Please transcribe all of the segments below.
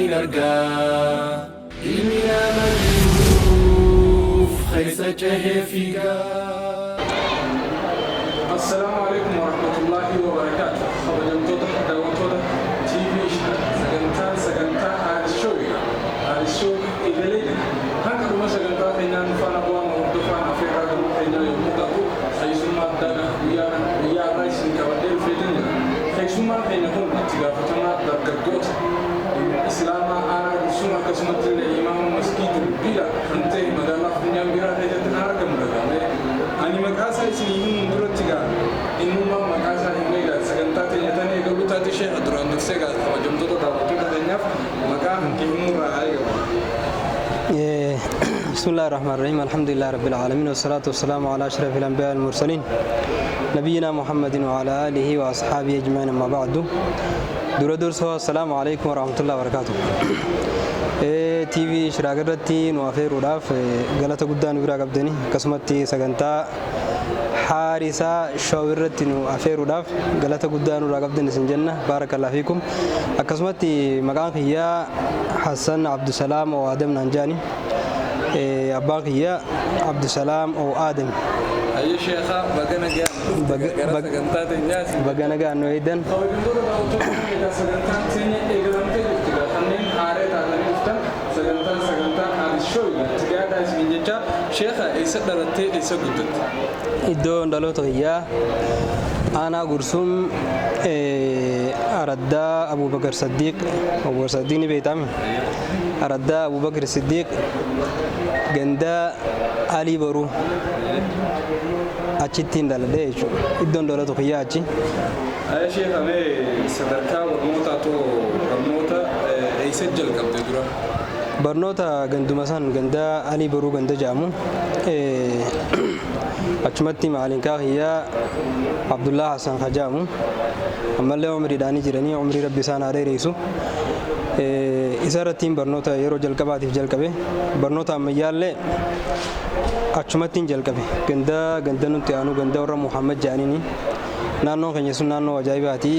Rabbiin argaa. Ilmi nama jiruuf keessa cehee fiigaa. Assalaamu alaikum warahmatullaahi wabarakaatu. Kabajamtoota daawwattoota TV Ishraa, sagantaan sagantaa Haaris Showidha. Haaris Show eegalee jira. Hanga dhuma sagantaa keenyaa nu faana bu'aa hordofaan afeerraa gama keenyaa yommuu taatu, keessummaa addaadha guyyaa kana guyyaa har'aa isin qabadhee dhufeetiin jira. Keessummaan keenya kun itti gaafatamaa dargaggoota Islaamaa aanaa Gursum, akkasumatti illee imaama masgiida Bila kan ta'e magaalaa Funyaan Biiraa keessatti kan argamudha. Gaamee ani maqaa isaa isinii himuun duratti gaa innummaan maqaa isaa himee gaa sagantaa teenya tan eegaluu taate. Sheekha, duraan dursee gaa kabajamtoota daawwattoota keenyaaf maqaa hanke himuurraa haa eegalu. بسم الله الرحمن الرحيم، الحمد لله رب العالمين، والصلاة والسلام على أشرف الأنبياء والمرسلين، نبينا محمد وعلى آله وأصحابه أجمعين، أما بعد. Dura dursoo السلام عليكم ورحمة الله وبركاته. TV Shiraag irratti nu afeeruudhaaf galata guddaa nu biraa qabdani, akkasumatti sagantaa Haarisaa Show irratti nu afeeruudhaaf galata guddaa nurraa qabdan isin jenna. بارك الله فيكم. Akkasumatti maqaan kiyyaa Hassan Abdusalaam O Adam naan jaani. Abbaan kiyya Abdusalaam O Adam. Hayyee sheekha, baga nagaan dhufte gara sagantaa teenyaati. Baga nagaan nu eeydan. Kabajamtoota daawwattoota keenya, sagantaan teenya eegalamtee jirti. Gaa kanneen haaree taatanii dhuftan, sagantaan sagantaa Haaris Show itti gaadhaa isiniin jecha. Sheekha, eessa dhalattee, eessa guddatte? Iddoon dhaloota kiyyaa aanaa Gursum, araddaa Abubakar Saddiiq. Abubakar Saddiiq ni beektame. Araddaa Abubakar Siddiiq, gandaa Alii Boruu achittiin dhaladhe jechuudha. Iddoon dhaloota kiyyaa achi. Hayyee sheekha, mee sadarkaa barnootaa too barnoota eessa jalqabde dura? Barnoota ganduma san, gandaa Alii Boruu ganda jedhamu, achumatti maalinkaa kiyyaa Abdullaa Hassan Hajaamu, ammallee umriidhaanii jiranii, umrii Rabbi isaan haa dheeressu. Isa irrattiin barnoota yeroo jalqabaatiif jalqabe. Barnoota ammayyaallee achumattiin jalqabe. Ganda ganda nutti aanu, ganda warra Muhammad jedhaniini. Naannoon keenya sun naannoo ajaa'ibaati.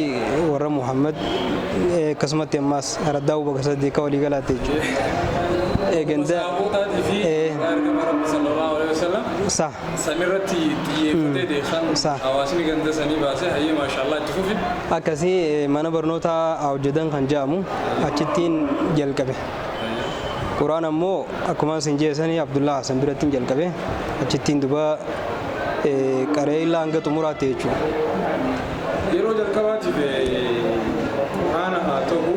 Warra Muhammad, akkasumatti ammaas araddaa Abubakar Saddiiq walii galaatti jechuudha. Ganda Sahaabotaatii fi ergama Rabbi صلى الله عليه وسلم sanirratti xiyyeeffatee deekan hawaasni ganda sanii baasee. Hayyee, maashaallah, itti fufi. Akkasii mana barnootaa hojjetan kan jedhamu achittiin jalqabe. Quraan ammoo akkuma isin jeesanii Abdullaa Hasan birattiin jalqabe. Achittiin duba qaree illaa hanga xumuraatti jechuudha. Yeroo jalqabaatiif quraana haa ta'u,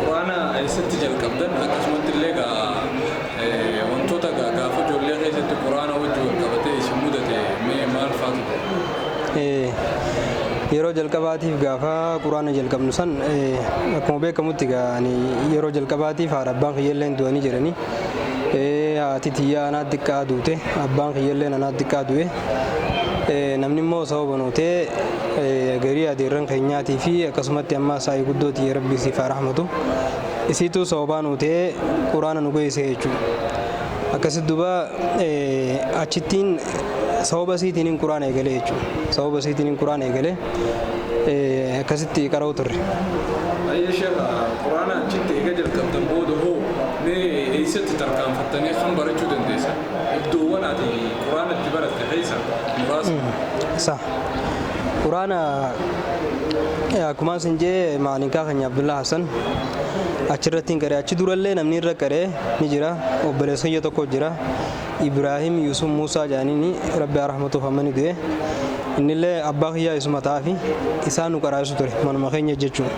quraana eessatti jalqabdan? Akkasumatti illee gaa wantoota gaafa ijoollee keessatti quraana wajji wal qabatee isin mudate mee maal faatu ta'e? Yeroo jalqabaatiif gaafa quraana jalqabnu san, akkuma beekamutti yeroo jalqabaatiif haadha abbaan kiyyallee du'anii jiranii. Haati tiyyaa anaa xiqqaa duute, abbaan kiyyallee anaa xiqqaa du'e. Namni immoo sababa nuutee garii adeerran keenyaatii fi akkasumatti amma saayii guddoo tiyya, Rabbi siif haa rahmatu. Isiitu sababaa nuutee quraana nu geesse jechuudha. Akkasitti duuba achittiin sababa isiitiin quraana eegalee jechuudha. Sababa isiitiin quraana eegalee akkasitti qara'u turre. Hayyee sheekha, quraana achitti eega jalqabdan booda hoo mee eessatti tarkaanfattanii kan barachuu dandeessan? Iddoowwan ati quraana itti baratte keessa muraasa. Sa. Quraana akkuma isin jee maalinkaa keenya Abdullaa Hassan achirratti hin qaree. Achi durallee namni irra qaree ni jira. Obboleessa kiyya tokko jira. Ibraahim Yusuf Musaa jedhaniini, Rabbi haa rahmatuuf, amma ni du'e. Innillee abbaa kiyyaa isuma ta'aafi isaan nu qaraa'isu ture manuma keenya jechuudha.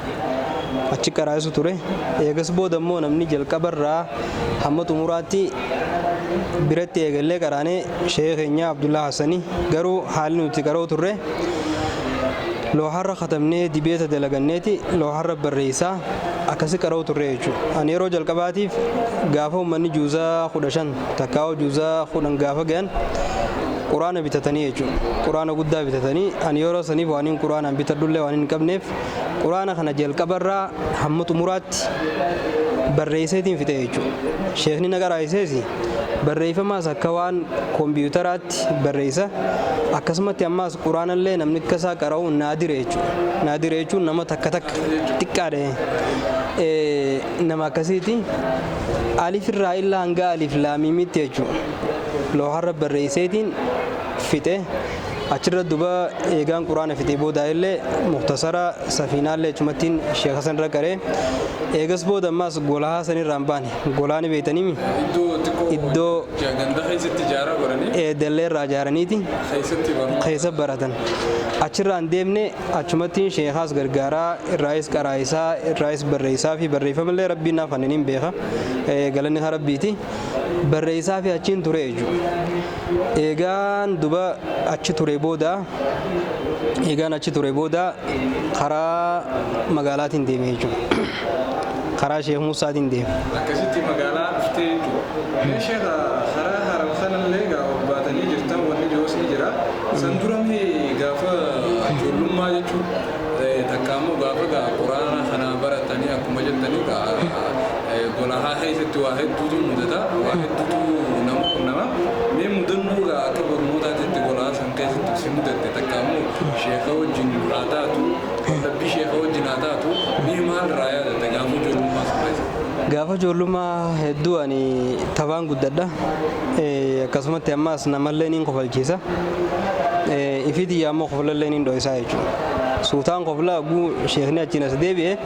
Achi qaraa'isu ture. Eegas booda immoo namni jalqabarraa hamma xumuraatti biratti eegallee qaraanee sheekh keenya Abdullaa Hassanii. Garuu haalli nuti qara'u turre looharra katabnee, dibeeta dalaganneeti looharra barreessaa akkasi qara'u turre jechuudha. Ani yeroo jalqabaatiif gaafa uummanni juuzaa 15 takkaa'oo juuzaa 10 gaafa gahan quraana bitatanii jechuudha. Quraana guddaa bitatanii, ani yeroo saniif waan hin quraanaan bitadhullee waan hin qabneef, quraana kana jalqabarraa hamma xumuraatti Barreesseetiin fixe jechuudha. Sheekni na qaraa'isees barreeffamaas akka waan kompiitaraatti barreessa. Akkasumatti ammaas quraanallee namni akka isaa qara'u naadira jechuudha. Naadira jechuun nama takka takka xiqqaadha. Nama akkasiiti. Alif irraa illaa hanga alif laamiimitti jechuudha. Looharra barreesseetiin fixe. Achirra duba eegaan quraana fixe booda illee muktasara safiinaallee achumattiin sheeka sanirra qaree eegas booda ammaas golaa sanirraa hin baane golaani beeytaniimi Iddoo ganda keessatti ijaaraa godhanii dallee irraa ijaaraniiti keessatti barnoota keessa baratan. Achirraa hin deemne, achumattiin sheekaas gargaaraa, irraayis qaraayisaa, irraayis barreessaa fi barreeffamallee rabbiin naaf hin beeka, galanni haa rabbiiti, barreessaa fi achiin ture jechuudha. Eegaan duba achi ture booda, eegaan achi ture booda karaa magaalaatiin deeme jechuudha. Karaa Sheekh Musaatiin deeme. Akkasitti magaalaa dhuftee jechuudha. Meeshaa karaa haram sanallee gaa baatanii jirtan wanni jiruus ni jira. San dura mee gaafa ijoollummaa jechuun takka ammoo gaafa gaa quraana kana baratanii akkuma jettanii gaa golahaa keessatti waa hedduutu mudata, waa hedduutu nama qunnama. Mee mudannoo gaa akka barnootaatti golahaa san keessatti si mudatte, takka ammoo sheeka wajjin haa taatu, labbii sheeka wajjin haa taatu, mee maal irraa yaadatta gaafa ijoollummaa sun keessa? Gaafa ijoollummaa hedduu ani taphaan guddadha. Akkasumatti ammaas namallee niin kofalchiisa. Ifiti ammoo koflallee niin dho'isaa jechuudha. Suutaan koflaa guu sheekni achiin as deebi'e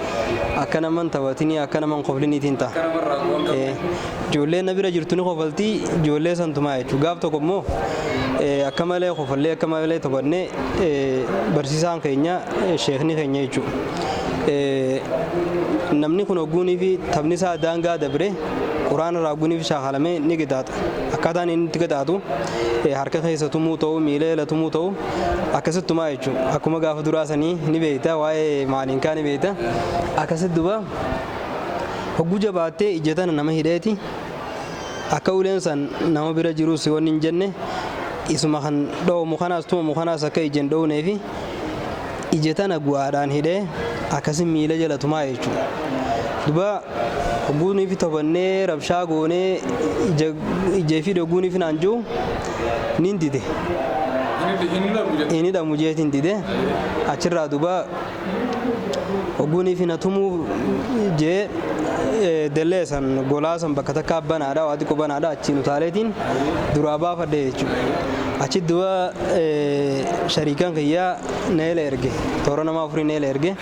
akka naman taphatinii akka naman kofliniitiin ta'a. Akka namarraa bu'aan qabu. Ijoollee na bira jirtu ni kofaltii, ijoollee santumaa jechuudha. Gaaf tokko immoo akka malee kofallee akka malee taphannee barsiisaan keenya, sheekni keenya jechuudha. Namni kun hogguunii fi taphni isaa daangaa dabre quraana irraa hogguunii fi shaakalamee ni qixaaxa. Akkaataan inni itti qixaatu harka keessa tumuu ta'uu, miila jala tumuu ta'uu, akkasittumaa jechuudha. Akkuma gaafa duraa sanii ni beekta, waa'ee maaliinkaa ni beekta. Akkasitti duba hogguu jabaattee ija tana nama hidheeti akka uleen san nama bira jirus wanni hin jenne isuma kan dho'amu kanaas tumamu kanaas akka ija hin dho'unee fi ija tana gu'aadhaan hidhee akkasi miila jala tumaa jechuudha. Duba hogguunii fi taphannee rabshaa goonee ija fi dhogguunii fi naan jiru nin dide. Inni dhabu jette. Inni dhamu jeetiin dide. Achirraa duba hogguunii fi na tumuu jee dallee san golaa san bakka takka banaadha, waa xiqqoo banaadha, achiin utaaleetiin duraa baafadhe jechuudha. Achi duba shariikaan kiyyaa neela erge, toora nama afurii neela erge,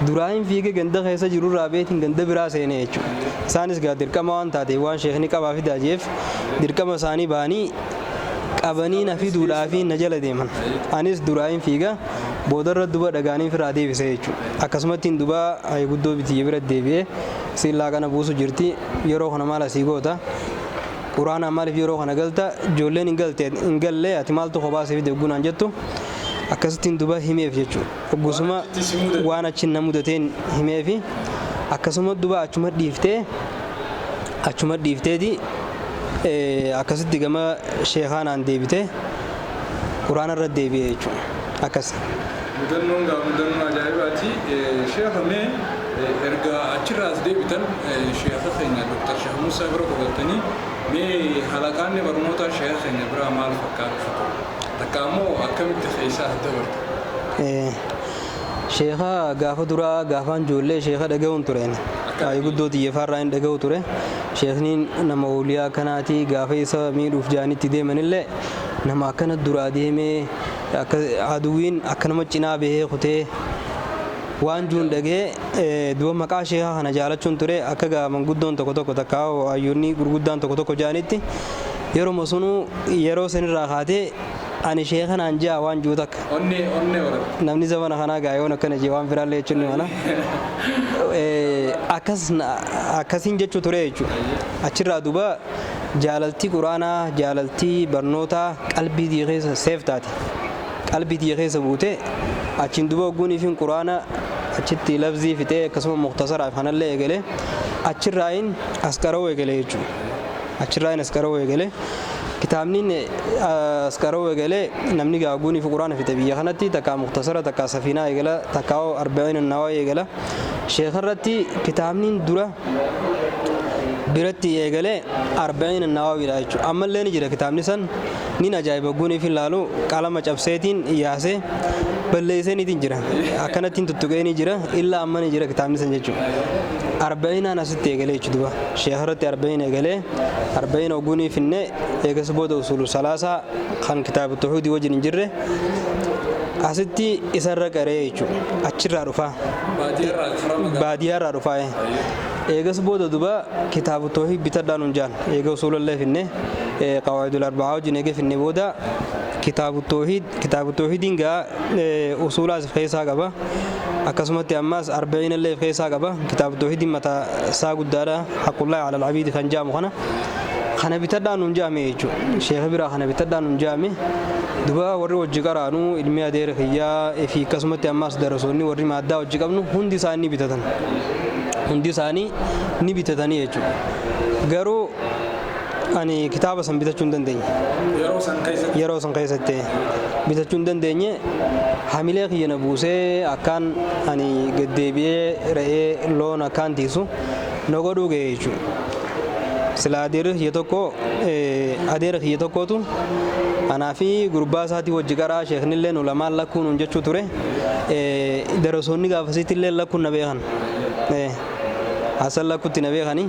duraayin fiigee ganda keessa jirurraa beetiin ganda biraa seene jechuudha. Isaanis gaa dirqama waan taate waan sheekni qabaa fidaa jeef dirqama isaanii ba'anii qabanii na fiduudhaa fi na jala deeman. Anis duraayin fiiga boodarra duba dhagaanii firaa deebise jechuudha. Akkasumattiin duba guddoo bitiyya bira deebi'ee siin laaqana buusu jirti, yeroo kana maal asii goota? Quraana maaliif yeroo kana galta? Ijoolleen hin galte hin galle, ati maaltu kophaa si fide gunaan jettu akkasittiin duba himeef jechuudha. Oggusuma waan achi na mudateen himeefi akkasuma duba achuma dhiiftee achuma dhiifteeti akkasitti gama sheekaanaan deebite quraana irra deebi'e jechuudha. Akkas. Mudannoon gaa mudannoo ajaa'ibaati. Sheekha, mee erga achirraa as deebitan sheeka keenya Dr. Sheekh Musaa bira qubattanii, mee halaqaanni barnoota sheeka keenya biraa maal fakkaatu ture? Takka ammoo akkamitti keessaa as dabarte? Sheeka gaafa duraa gaafaan ijoollee sheeka dhaga'uun tureen. Kaayii guddoo xiyyeeffaarraa hin dhaga'u ture. Sheekniin nama ooliyaa akkanaati, gaafa isa miidhuuf jaanitti deemanillee nama akkana duraa deemee akka aduwwiin akkanuma cinaa bahee kutee waan juun dhagee duba maqaa sheekaa kana jaalachuun ture. Akka gaa manguddoon tokko tokko takka hayyoonni gurguddaan tokko tokko jaanitti yeroo sunuu yeroo sanirraa kaatee ani sheeka naan jaa waan juu takka. Onnee onnee horatte. Namni zamana kanaa gaa yoon akkana jee waan biraallee jechuun ni mala. Akkas akkasiin jechuu ture jechuudha. Achirraa duba jaalaltii quraanaa, jaalaltii barnootaa qalbii tiyya keessa seef taate. Qalbii tiyya keessa buute. Achiin duba hogguunii fi quraana achitti lafzii fixee akkasuma muktasaraaf kanallee eegale, achirraayin as qara'uu eegale jechuudha. Achirraayin as qara'uu eegale. Kitaabni as qara'uu eegalee namni gaaguunii fi quraana fixe biyya kanatti takkaa muktasara takkaa safiinaa eegala takkaa arba'iin nawaa eegala. Sheekarratti kitaabni dura biratti eegalee arba'iin nawawiidha jechuudha. Ammallee ni jira kitaabni san nin ajaa'iba guuniif hin laalu qalama cabseetiin yaasee balleessee jira. Akkanattiin tuttuqee ni jira illaa amma ni jira kitaabni san jechuudha. Arba'iinaan asitti eegalee jechuudha duba. Sheekarratti arba'iin eegalee arba'iin oguunii finne eegas booda usuulu salaasaa kan kitaaba tawhiidii wajjin hin jirre asitti isarra qaree jechuudha. Achirraa dhufaa. Baadiyyaarraa dhufaa. Eegas booda duba kitaaba tawhiid bitadhaan hunjaan eega usuulallee finne qawaidul arba'aa wajjin eega finne booda kitaaba tawhiid kitaaba tawhiidiin gaa usuulaas of keessaa qaba. Akkasumatti ammaas arba'iin illee of keessaa qaba. Kitaaba tawhiidiin mataa isaa guddaadha. Haqqullaahi alal abiidi kan jedhamu kana. Kana bitadhaan hunjaame jechuudha. Sheekha biraa kana bitadhaan hunjaame. Duba warri hojii qaraanuu ilmi adeera kiyyaa fi akkasumatti ammaas darasoonni warri maaddaa hojii qabnu hundi isaanii bitatan. Hundi isaanii ni bitatanii jechuudha. Garuu ani kitaaba san bitachuu hin dandeenye. Yeroo san keessatti bitachuu hin dandeenye hamilee kiyya na buusee akkaan ani gaddeebi'ee re'ee loon akkaan tiisu na godhuu ga'e jechuudha. Sila adeera kiyya tokko adeera kiyya tokkootu anaa fi gurbaa isaatii wajji qaraa sheeknillee nu lamaan lakkuun nun jechuu ture. Darasoonni gaafasitti illee lakkuun na beekan. Hasan lakkutti na beekanii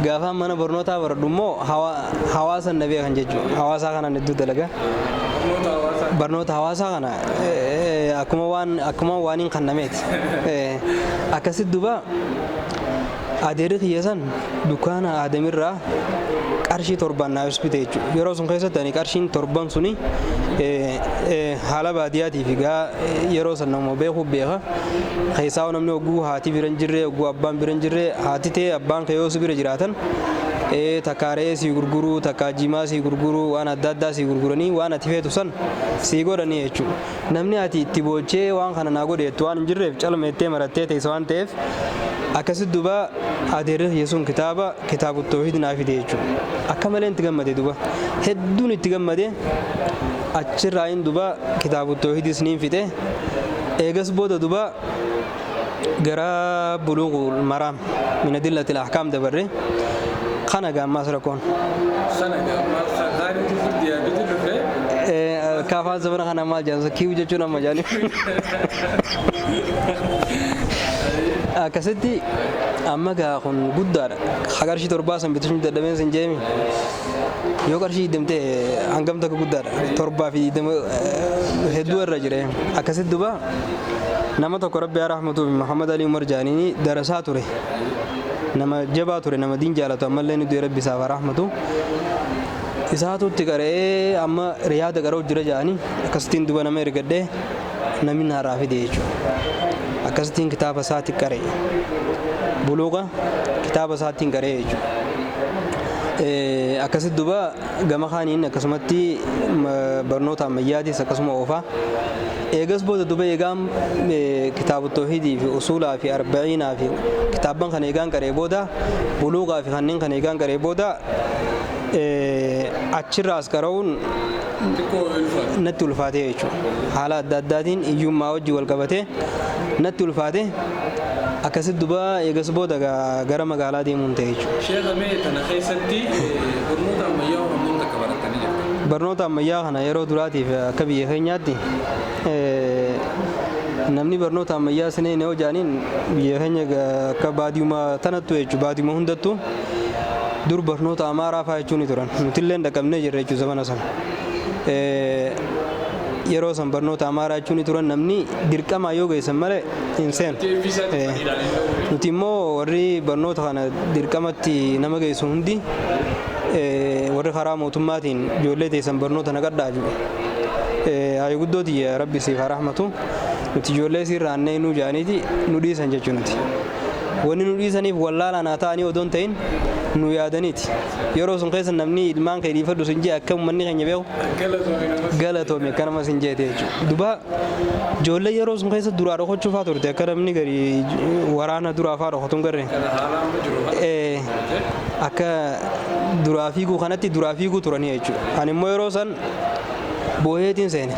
gaafa mana barnootaa baradhu immoo hawaasa na beekan jechuudha. Hawaasaa kanaan hedduu dalaga. Barnoota hawaasaa kana akkuma waan hin kannameeti. Akkasitti duba adeerri kiyya san dukkaana aadamirraa qarshii 7 naaf bite jechuudha. Yeroo sun keessatti ani qarshiin 7 suni haala baadiyyaatii fi gaa yeroo san nama beekuuf beeka. Keessaa namni oguu haati bira hin jirre oguu abbaan bira hin jirre haati ta'e abbaan kee yoo si bira jiraatan takkaa re'ee sii gurguruu takkaa jimaa sii gurguruu waan adda addaa sii gurguranii waan ati feetu san sii godhanii jechuudha. Namni ati itti boochee waan kana naa godhe jettu waan hin jirreef calmeettee marattee teessa waan ta'eef akkasitti duba adeerri kiyya sun kitaaba kitaabu tawhiid naa fide jechuudha. Akka malee itti gammade duba hedduun itti gammade achirraa hin duba kitaabu tawhiidis niin fixe eegas booda duba gara buluuqul maraam min adillatil ahkaam dabarre kana gaammaas rakkoon. Kana maal gaariitu diyaabiti dhufe. Kaafaan zamana kana maal jedhan kiiwu jechuun amma jedhani. Akkasitti amma gaa kun guddaadha. Qarshii 7 san bitachuun dadhabeen sin jeemi. Yoo qarshii 20 ta'e hangam takka guddaadha. 7 fi 20 hedduu irra jira. Akkasitti duba nama tokko Rabbi haa rahmatuuf Muhammad Ali Umar jaaniini darasaa ture. Nama jabaa ture nama diin jaalatu ammallee ni du'e Rabbi isaaf haa rahmatu. Isaatu itti qara'ee amma riyaada qara'u jira jedhanii akkasittiin duba nama ergadhee namni naaraa fide jechuudha. Akkasittiin kitaaba isaatti qara'e. Buluuqa kitaaba isaattiin qara'e jechuudha. Akkasitti duba gama kaaniin akkasumatti barnoota ammayyaatis akkasuma oofaa. Eegas booda duba eegaan kitaaba tawhiidii fi usuulaa fi arba'iinaa fi kitaabban kana eegaan qaree booda buluuqaa fi kanneen kana eegaan qaree booda achirraas qara'uun natti ulfaate jechuudha. Haala adda addaatiin hiyyummaa wajjin wal qabatee natti ulfaate akkasitti duba eegas booda gara magaalaa deemuun ta'e jechuudha. Sheekha mee tana keessatti barnoota ammayyaa hammam takka barattanii jirtu? Barnoota ammayyaa kana yeroo duraatiif akka biyya keenyaatti namni barnoota ammayyaa sinee yoo jaaniin biyya keenya akka baadiyyuma tanattu jechuudha baadiyyuma hundattu dur barnoota amaaraa fa'aa jechuun ni turan nutillee dhaqabnee jirra jechuudha zamana sana. Yeroo san barnoota amaaraa jechuun ni turan namni dirqamaa yoo geessan malee hin seenu. Nuti immoo warri barnoota kana dirqamatti nama geessu hundi warri karaa mootummaatiin ijoollee teessan barnoota naqadhaa jiru. Hayi guddooti Rabbi siif haa rahmatu nuti ijoollee siirraannee nu jaaniiti nu dhiisan jechuu nuti. Wanni nu dhiisaniif wallaalaan haa ta'anii odoon ta'in nu yaadaniiti. Yeroo sun keessa namni ilmaan kee dhiifadhu sin jee akka uummanni keenya beeku galatoomi akka nama sin jeete jechuudha. Duba ijoollee yeroo sun keessa duraa dhokachuu fa'aa turte akka namni gari waraana duraa fa'aa dhokatu hin garree. Akka Duraa fiiguu kanatti duraa fiiguu turanii jechuudha. Ani immoo yeroo san booyeetiin seene.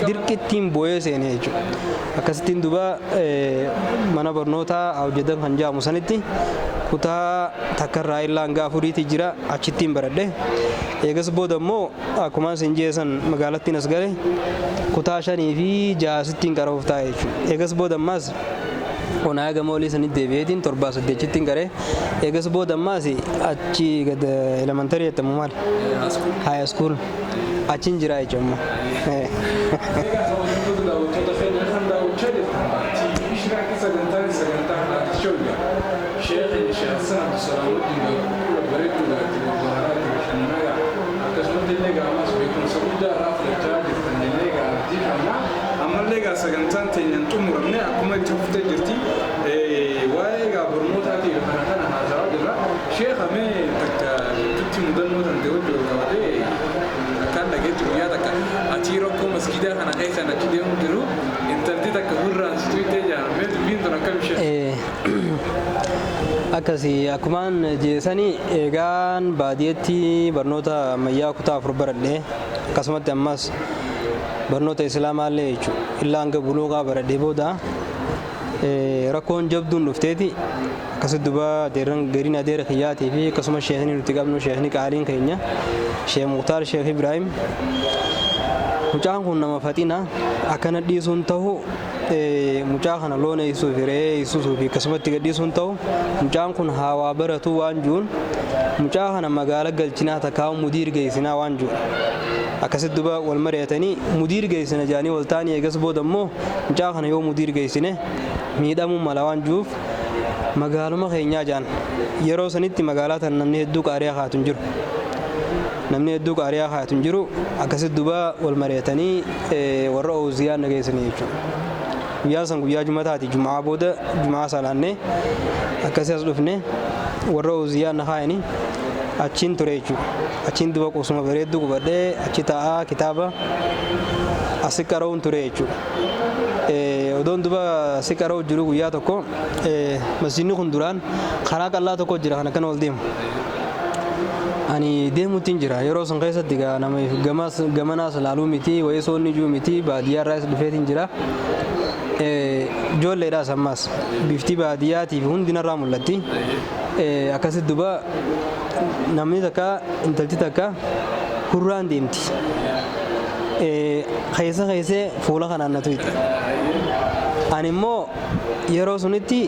Dirqittiin booyee seene jechuudha. Akkasittiin duba mana barnootaa hojjetan kan jedhamu sanitti kutaa takkarraa illaa hanga afuriitti jira, achittiin baradhe. Eegas booda immoo akkuma isin jeesan magaalattiin as gale, kutaa shanii fi jaasittiin qara'uuf taa'e jechuudha. Eegas booda ammaas onaa gama olii sanitti deebi'eetiin torbaa saddeechittiin qaree, eegas booda ammaas achi gad elementary jettamu maali? High school achiin jira jechuudha. Egaa kabajamtoota daawwattoota keenya, kan daawwachaa jirtan TV Shiraakii, sagantaan sagantaa Haati Shawga. Sheekh Sheekh Hassan Abdusalaam wajjin fuula bareeduudhaatti bohaaraatti bashannanaa, akkasumatti illee gaamaas beekumsa guddaa irraa fudhachaa jirtan jennee gaa abdii qabna. Ammallee gaa sagantaan teenyaan xumuramne, akkuma itti fuftee jirti. Waa'ee gaa barnootaatiif kana kana haasawaa jirra. Sheekha, mee takka gidduutti mudannoo tan ta'e wajjin wal qabatee, akkaan dhageetti guyyaa takka achii rakkoo masgiidaa kana keessaan achi deemu jiru intalti takka gurraan si tuqxee jaaramee, dubbiin tun akkam ishee? Akkasii akkumaan jeesanii eegaan baadiyyeetti barnoota ammayyaa kutaa 4 baradhe, akkasumatti ammas barnoota islaamaallee jechuudha illaa hanga buluuqaa baradhee booda rakkoon jabduun dhufteeti akkasitti duba adeerran gariin adeera kiyyaatii fi akkasuma sheekni nuti qabnu, sheekni qaaliin keenya, Sheekh Muktaar Sheekh Ibraahim, mucaan kun nama faxina akkana dhiisuun ta'u, mucaa kana loon eegsisuu fi re'ee eegsisuu fi akkasumatti gadhiisuun ta'u, mucaan kun haawaa baratu waan jiruun mucaa kana magaala galchinaa takkaa mudiir geessinaa waan jiru akkasitti duba wal mari'atanii mudiir geessina jedhanii wal ta'anii, eegas booda immoo mucaa kana yoo mudiir geessine miidhamuu mala waan jiruuf magaaluma keenyaa jaan. Yeroo sanitti magaalaa tan namni hedduu qaariyaa kaatu hin jiru. Namni hedduu qaariyaa kaatu hin jiru. Akkasitti duba wal mari'atanii warra ooziyaan na geessanii jechuudha. Guyyaan san guyyaa jumataati, jumaa booda jumaa salaannee akkasii as dhufne, warra ooziyaan na kaayanii achiin ture jechuudha. Achiin duba qubsuma bareedduu qubadhee achi taa'aa kitaaba asi qara'uun ture jechuudha. Odoon duba asi qara'u jiru guyyaa tokko masjidni kun duraan karaa qal'aa tokko jira kan akkana ol deemu. Ani deemuutiin jira yeroo sun keessatti gaa nama gamas gamanaas laaluu miti, wayii soonni juu miti, baadiyyaa irraas dhufeetiin jira. Ijoolleedhaas ammaas bifti baadiyyaatiif hundinarraa mul'atti. Akkasitti duba namni takka, intalti takka hurraan deemti. Keessa keessee fuula kanaan na tuyxe. Ani immoo yeroo sunitti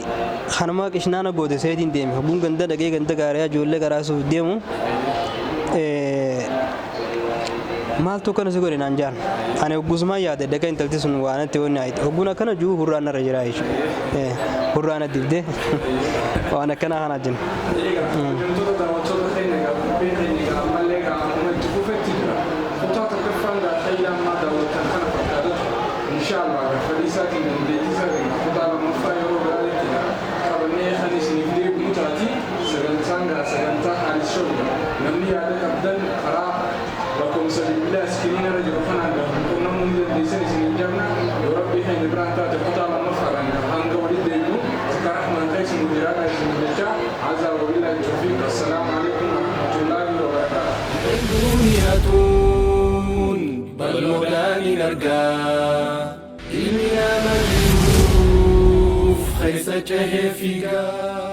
kanuma qishnaana goote seetiin deeme. Hogguun ganda dhaqee ganda gaariyaa ijoollee qaraasuuf deemu, maaltu akkana si godhe naan jaan. Ani hoggusumaan yaade dhaqa intalti sun waan itti wanni haayite. Hogguun akkana jiru hurraan narra jira jechuudha. Hurraan addifte waan akkanaa kana jira. Egaa kabajamtoota daawwattoota keenya, egaa qophii keenya egaa ammallee egaa akkuma itti fufetti jira. Kutaa tokkoffaan gaa khayla ammaa daawwattan kana fakkaata ture. Inshaallah egaa fedhii isaatiin, dandeettii isaatiin kutaa lammaffaa yeroo biraatti egaa qabannee kan isiniif deebinu taati. Sagantaan gaa sagantaa Haalis Show. Namni yaada qabdan karaa lakkoofsa bilbilaa iskiriina irra jiru kanaan gaa quunnamuu ni dandeessan isiniin jenna. Yoo Rabbii keenya biraan taate kutaa lammaffaadhaan gaa hanga walitti deebinu akka rahmaan keessa nu jiraadhaa isiniin jecha. Azaa wabillahi tawfiiq. Assalaamu alaikum warahmatullaahi wabarakaatuh. Duniyatuun bal'oodhaan hin argaa, ilmi nama jiruuf keessa cehee fiigaa.